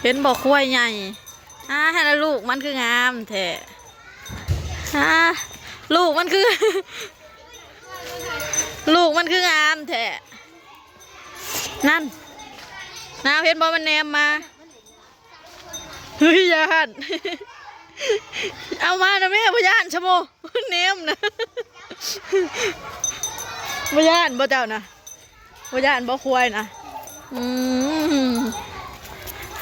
ເຫັນບໍ່ຄວາຍໃຫຍ່? ອາ ຫັ້ນລະ ລູກມັນຄືງາມແທ້. ອາ ລູກມັນຄື ລູກມັນຄືງາມແທ້. ນັ້ນ ນາວເຫັນບໍ່ ມັນແນມມາ. ເຮີ້ຍ ຢ້ານ. ເອົາມານະແມ່ ບໍ່ຢ້ານຊະບໍ່? ແນມນະ. ບໍ່ຢ້ານບໍ່ເຈົ້ານະ? ບໍ່ຢ້ານບໍ່ຄວາຍນະ? ອືມ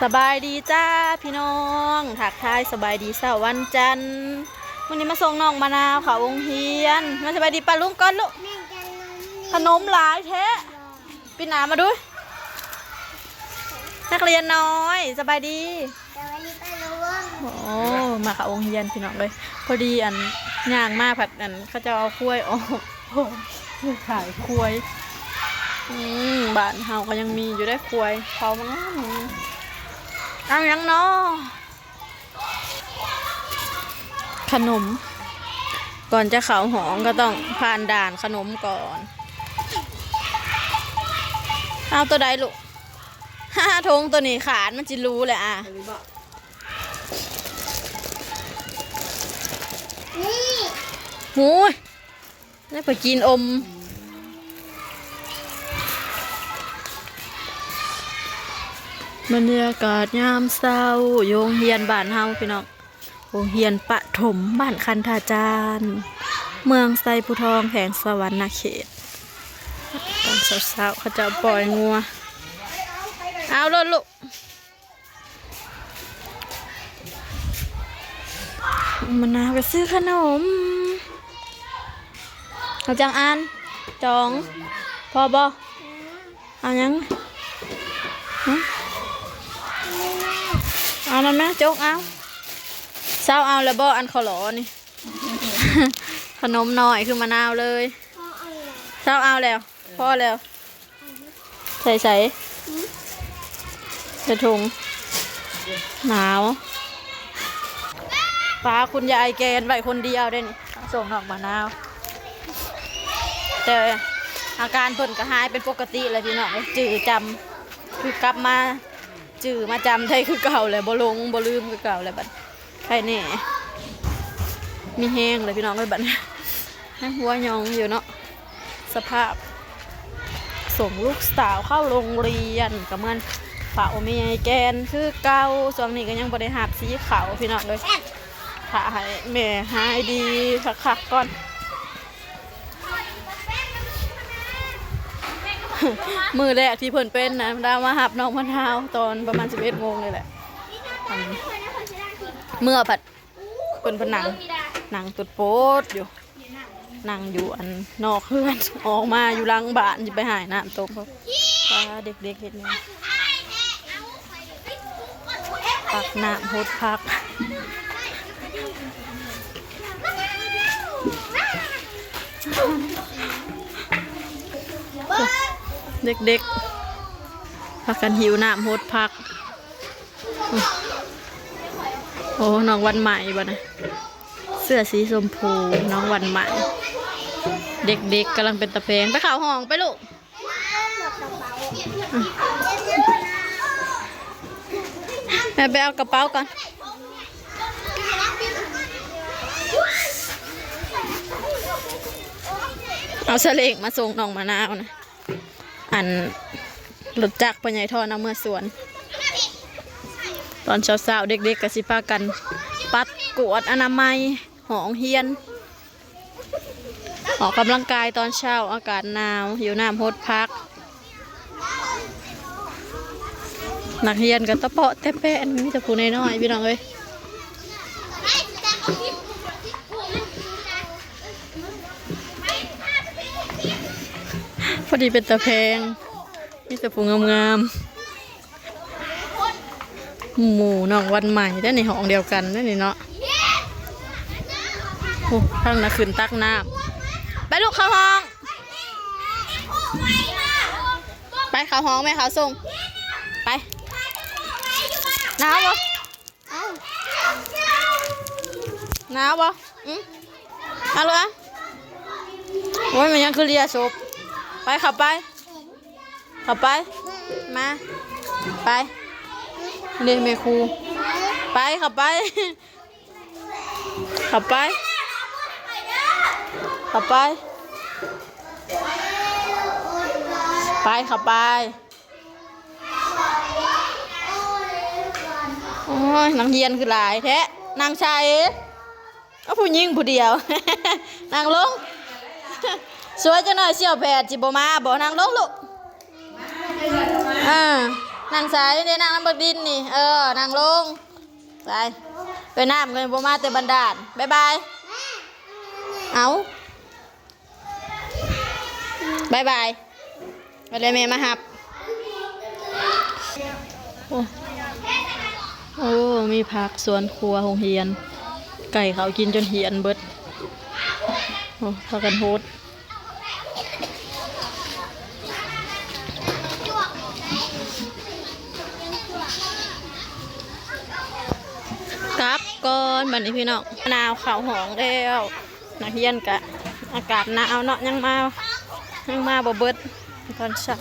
ສະບາຍດີຈ້າພີ່ນ້ອງ ທັກທາຍສະບາຍດີເຊົ້າວັນຈັນ. ມື້ນີ້ມາສົ່ງນ້ອງມະນາວເຂົ້າໂຮງຮຽນ. ມາສະບາຍດີປ້າລຸງກ່ອນລູກ. ຂະໜົມຫຼາຍແທ້. ປິດໜ້າມາດູ. ນັກຮຽນນ້ອຍ ສະບາຍດີ. ສະບາຍດີປ້າລຸງ. ໂອ້ ມາເຂົ້າໂຮງຮຽນພີ່ນ້ອງເອີຍ. ພໍດີອັນ ຍ່າງມາພັດອັນ ເຂົາເຈົ້າເອົາຄວາຍອອກ. ໂອ້ ຂາຍຄວາຍ. ອືມ ບ້ານເຮົາກໍຍັງມີຢູ່ເດ້ຄວາຍ ເຂົາມັນງາມ. ເອົາຫຍັງນໍ? ຂະໜົມ. ກ່ອນຈະເຂົ້າຫ້ອງກໍຕ້ອງຜ່ານດ່ານຂະໜົມກ່ອນ. ເອົາໂຕໃດລູກ? ຫາ ຖົງໂຕນີ້ຂາດ ມັນຊິຫຼູແຫຼະອາ. ນີ້ ໂອ້ຍ. ແລ້ວໄປກິນອົມ. ບັນຍາກາດຍາມເຊົ້າຢູ່ໂຮງຮຽນບ້ານເຮົາພີ່ນ້ອງ. ໂຮງຮຽນປະຖົມບ້ານຄັນທາຈານ ເມືອງໄຊພູທອງ ແຂວງສະຫວັນນະເຂດ. ຕອນເຊົ້າໆ ເຂົາເຈົ້າປ່ອຍງົວ. ເອົາໂລດລູກ. ມະນາວໄປຊື້ຂະໜົມ. ເອົາຈັກອັນ? ສອງ ພໍບໍ່? ເອົາຫຍັງ? ຫຶ? ເອົານັ້ນມາ ຈົກເອົາ. ເຊົາເອົາແລ້ວບໍ່ ອັນຂໍຫຼໍນີ້? ຂະໜົມນ້ອຍຄືມະນາວເລີຍ. ເຊົາເອົາແລ້ວ. ພໍແລ້ວ. ໃສ່ໃສ? ໃສ່ຖົງ. ໜາວ. ປ້າ ຄຸນຍາຍແກນໄວ້ຄົນດຽວເດ້ນີ້ ສົ່ງນ້ອງມະນາວ. ແຕ່ອາການເພິ່ນກໍຫາຍເປັນປົກກະຕິແລ້ວພີ່ນ້ອງເອີຍ ຈື່ຈຳ ຄືກັບມາຈື່ມາຈຳໄດ້ຄືເກົ່າແລ້ວ ບໍ່ຫຼົງບໍ່ລືມຄືເກົ່າແລ້ວບັດ. ໄຄແນ່ ມີແຮງເລີຍພີ່ນ້ອງເອີຍ ບັດນີ້ຍັງຫົວຫຍອງຢູ່ເນາະ. ສະພາບສົ່ງລູກສາວເຂົ້າໂຮງຮຽນ ກໍເໝືອນເຝົ້າແມ່ໃຫຍ່ແກ່ນຄືເກົ່າ. ຊ່ວງນີ້ກໍຍັງບໍ່ໄດ້ຮັບສີເຂົ້າພີ່ນ້ອງເອີຍ ຖ້າໃຫ້ແມ່ຫາຍດີຄັກໆກ່ອນ. ມື້ແລກທີ່ເພິ່ນເປັນນະ ດາວມາຮັບນ້ອງມະນາວຕອນປະມານສິບເອັດໂມງນີ້ແຫຼະ. ອັນ ເມື່ອພັດ ເພິ່ນ ເພິ່ນນັ່ງ ນັ່ງຕຸດໂປດຢູ່ ນັ່ງຢູ່ອັນນອກເຮືອນ ອອກມາຢູ່ຫຼັງບ້ານ ຊິໄປຫາຍນ້ຳຕົກ. ປ້າ ເດັກໆເຮັດຫຍັງ? ຕັກນ້ຳຫົດຜັກ. ເດັກໆ ພາກັນຫິວນ້ຳຫົດຜັກ. ໂອ້ ນ້ອງວັນໃໝ່ບໍ່ນະ? ເສື້ອສີຊົມພູ ນ້ອງວັນໃໝ່. ເດັກໆກຳລັງເປັນຕາແພງ. ໄປເຂົ້າຫ້ອງໄປລູກ. ແມ່ໄປເອົາກະເປົາກ່ອນ. ເອົາສະເຫຼັງມາສົ່ງນ້ອງມະນາວນະ. ອັນ ລົດຈັກພໍ່ໃຫຍ່ທອນເອົາເມືອສວນ. ຕອນເຊົ້າໆ ເດັກໆກໍຊິພາກັນປັດກວາດອະນາໄມຫ້ອງຮຽນ. ອອກກຳລັງກາຍຕອນເຊົ້າ ອາກາດໜາວ ຫິວນ້ຳຫົດຜັກ. ນັກຮຽນກໍຕະເປາະແຕະແປະ ມີແຕ່ຜູ້ນ້ອຍໆ ພີ່ນ້ອງເອີຍ. ພໍດີເປັນຕາແພງ ມີແຕ່ຜູ້ງາມໆ. ໝູ່ນ້ອງວັນໃໝ່ເດ້ນີ້ ຫ້ອງດຽວກັນເດ້ນີ້ເນາະ. ໂອ້ ທາງນັ້ນຂຶ້ນຕັກນ້ຳ. ໄປລູກເຂົ້າຫ້ອງ ໄປເຂົ້າຫ້ອງ ແມ່ເຂົ້າສົ່ງ. ໄປ. ໜາວບໍ່? ເອົ້າ ໜາວບໍ່? ອືມ ເອົາລູກ ເອົາ. ໂອ້ຍ ແມ່ນຫຍັງຄືເລຍສົບ. ໄປ ເຂົ້າໄປ ເຂົ້າໄປ ມາ ໄປ. ນີ້ແມ່ຄູ ໄປ ເຂົ້າໄປ ເຂົ້າໄປ ເຂົ້າໄປ ໄປ ເຂົ້າໄປ. ໂອ້ຍ ນັກຮຽນຄືຫຼາຍແທ້ ນັ່ງໃສ? ເອົາ ຜູ້ຍິງຜູ້ດຽວ ນັ່ງລົງ. ສວຍຈັກໜ້ອຍ ສ່ຽວແພດຊິບໍ່ມາບໍ່? ນັ່ງລົງລູກ. ເອີ ນັ່ງໃສເດ້? ນັ່ງນຳບັກດິນນີ້. ເອີ ນັ່ງລົງ. ໄປ ໄປນຳກໍບໍ່ມາແຕ່ບັນດານ. ບາຍບາຍ. ເອົາ ບາຍບາຍ. ໄປເລີຍ ແມ່ມາຮັບ. ໂອ້ ໂອ້ ມີຜັກສວນຄົວໂຮງຮຽນ ໄກ່ເຂົາກິນຈົນຫ້ຽນເບິດ. ໂອ້ ພາກັນໂຫດ. ກັບກ່ອນບັດນີ້ພີ່ນ້ອງ ນາວເຂົ້າຫ້ອງແລ້ວ. ນັກຮຽນກະອາກາດໜາວເນາະ ຍັງມາ ຍັງມາບໍ່ເບິດຕອນເຊົ້າ.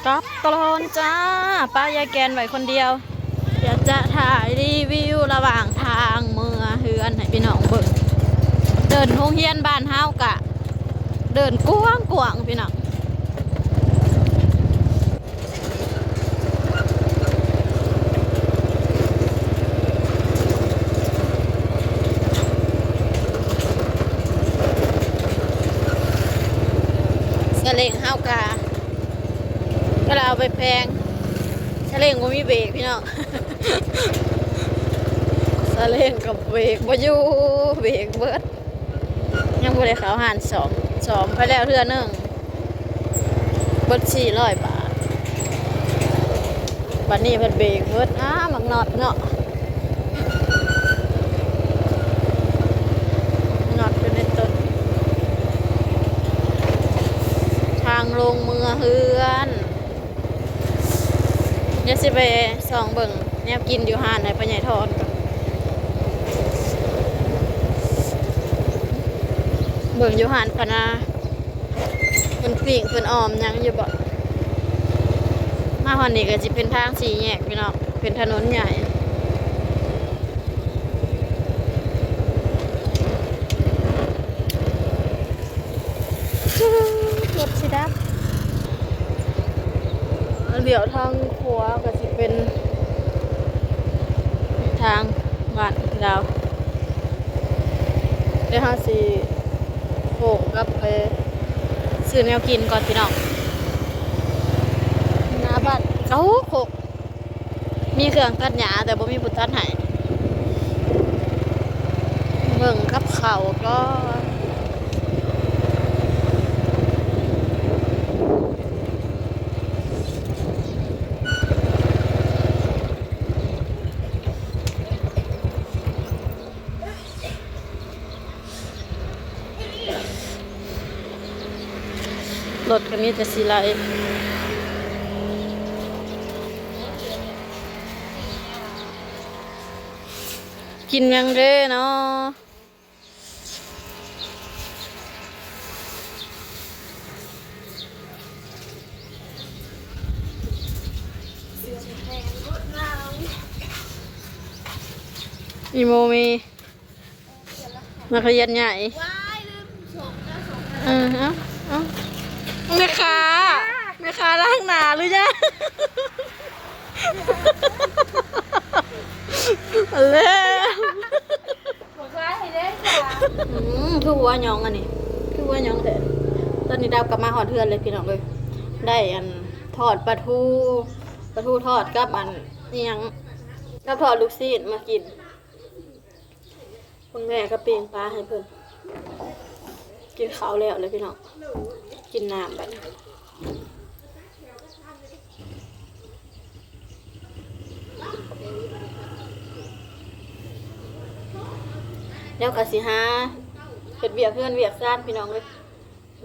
ກັບກ່ອນຈ້າ ປະຍາຍແກ່ນໄວ້ຄົນດຽວ. ດຽວຈະຖ່າຍຣີວິວລະຫວ່າງທາງເມືອເຮືອນໃຫ້ພີ່ນ້ອງເບິ່ງ. ເດີ່ນໂຮງຮຽນບ້ານເຮົາກະເດີ່ນກວ້າງໆ ພີ່ນ້ອງ. ສາເລັ້ງເຮົາກະ ກະລະເອົາໄປແພງ. ສາເລັ້ງບໍ່ມີເບຣກພີ່ນ້ອງ. ສາເລັ້ງກະເບຣກບໍ່ຢູ່ ເບຣກເບິດ. ຍັງບໍ່ໄດ້ເຂົ້າຮ້ານສ້ອມ ສ້ອມໄປແລ້ວເທື່ອໜຶ່ງ ເບິດສີ່ຮ້ອຍບາດ. ບັດນີ້ເພິ່ນເບຣກເບິດ. ອ້າ ໝາກນັອດເນາະ ນັອດຢູ່ໃນຕົ້ນ. ທາງລົງເມືອເຮືອນ. ດຽວຊິໄປສ່ອງເບິ່ງແນວກິນຢູ່ຮ້ານໃຫ້ພໍ່ໃຫຍ່ທອນກ່ອນ. ເບິ່ງຢູ່ຮ້ານພະນາ ເພິ່ນປີ້ງເພິ່ນອ່ອມຫຍັງຢູ່ບໍ່. ມາຮອດນີ້ກະຊິເປັນທາງສີ່ແຍກພີ່ນ້ອງ ເປັນຖະໜົນໃຫຍ່. ລົດສີດຳ. ລ້ຽວທາງຂວາກະຊິເປັນທາງບ້ານລາວ. ດຽວເຮົາຊິໂຄ້ງກັບໄປຊື້ແນວກິນກ່ອນພີ່ນ້ອງ. ໜ້າບ້ານເຂົາໂຄກ ມີເຄື່ອງຕັດຫຍ້າ ແຕ່ບໍ່ມີຜູ້ຕັດໃຫ້. ເບິ່ງກັບເຂົ້າກ່ອນ. ລົດກະມີແຕ່ຊິໄຫຼ. ກິນຫຍັງເດເນາະ? ອີໂມມີ ນັກຮຽນໃຫຍ່. ເອີ ເອົາ ເອົາ ແມ່ຄ້າ ແມ່ຄ້າລ້າງໜ້າຫຼືຍັງ? ແລ້ວ ບໍ່ຄ້າຍໃຫ້ເດ້ຈ້າ. ອືມ ຄືຫົວຫຍອງອັນນີ້ ຄືຫົວຫຍອງແທ້. ຕອນນີ້ດາວກັບມາຮອດເຮືອນເລີຍພີ່ນ້ອງເອີຍ. ໄດ້ອັນທອດປາທູ ປາທູທອດກັບອັນອີ່ຫຍັງ ກັບທອດລູກຊີ້ນມາກິນ. ຄຸນແມ່ກະປີ້ງປາໃຫ້ເພິ່ນ. ກິນເຂົ້າແລ້ວເລີຍພີ່ນ້ອງ ກິນນ້ຳບັດນີ້. ແລ້ວກະຊິຫາເຮັດວຽກເຮືອນວຽກຊານພີ່ນ້ອງເອີຍ.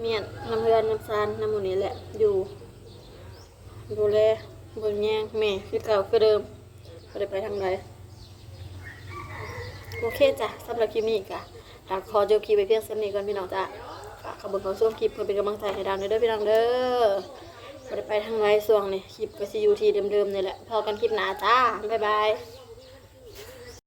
ມ້ຽນນຳເຮືອນນຳຊານນຳໝູ່ນີ້ແຫຼະ ຢູ່ ດູແລເບິ່ງແຍງແມ່ຄືເກົ່າຄືເດີມ ບໍ່ໄດ້ໄປທາງໃດ. ໂອເຄຈ້າ ສຳລັບຄລິບນີ້ກະ ກະຂໍຈົບຄລິບໄວ້ພຽງສ່ຳນີ້ກ່ອນພີ່ນ້ອງຈ້າ. ຝາກເຂົ້າເບິ່ງເຂົ້າຊົມຄລິບເພື່ອເປັນກຳລັງໃຈໃຫ້ດາວແດ່ເດີພີ່ນ້ອງເດີ. ບໍ່ໄດ້ໄປທາງໃດຊ່ວງນີ້ ຄລິບກໍຊິຢູ່ທີ່ເດີມໆນີ້ແຫຼະ. ພໍ້ກັນຄລິບໜ້າຈ້າ ບາຍບາຍ.